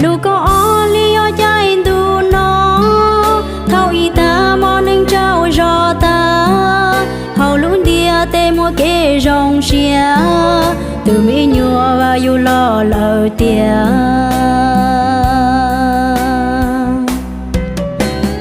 Lub kaum ob hli yog caij ntuj no, thaum ib tag hmo neeg tsaug zog tag, hauv lub ntiaj teb muaj kev zoo siab, tus me nyuam Vas yug los lawm tiag.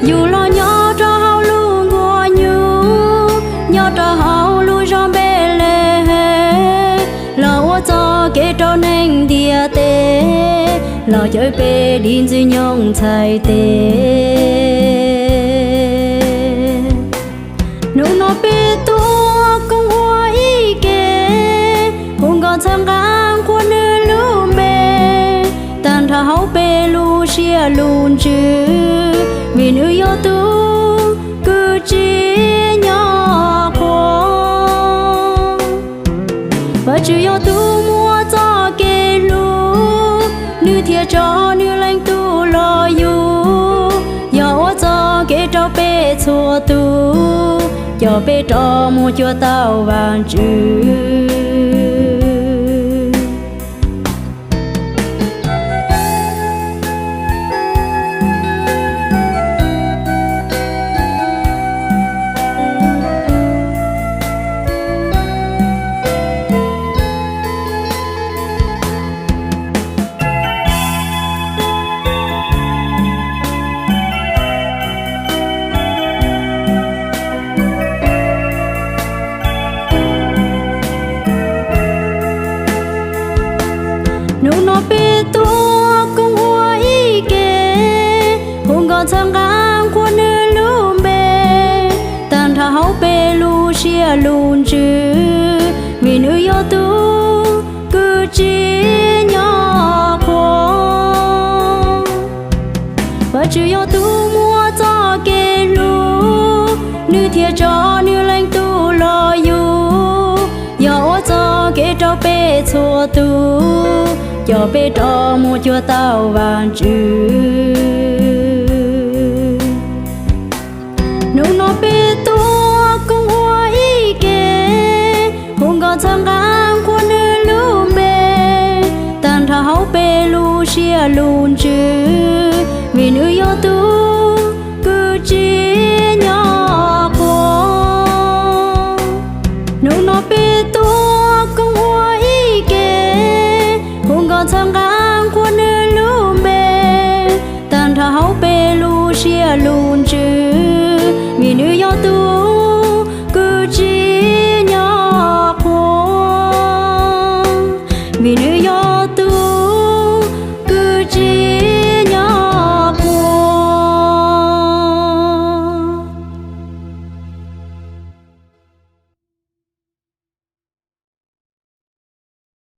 Yug los nyob rau hauv lub nkuaj nyuj, nyob rau hauv lub zos Npelehees, los ua txoj kev rau neeg ntiaj teb, los cawm peb dim ntxwg nyoog txhais tes. Hnub no peb tuaj koom ua ib ke, hu nkauj txhawb nqa qhuas nws lub npe, tag nrho hauv peb lub siab lub ntsws, vim nws yog tus kwv tij nyob qhuas. Vajtswv yog tus muaj txoj kev hlub, nws thiaj tso nws Leej Tub los yug, yog ua txoj kev rau peb txhua tus, coj peb rov mus cuag tau Vajtswv. Hnub no peb tuaj koom ua ib ke, hu nkauj txhawb nqa qhuas nws lub npe, tag nrho hauv peb lub siab lub ntsws, vim nws yog tus kwv tij nyob qhuas. Vajtswv yog tus muaj txoj kev hlub, nws thiaj tso nws Leej Tub los yug, yog ua txoj kev rau peb txhua tus, coj peb rov mus cuag tau Vajtswv. Hnub no peb tuaj koom ua ib ke, hu nkauj txhawb nqa qhuas nws lub npe, tag nrho hauv peb lub siab lub ntsws, vim nws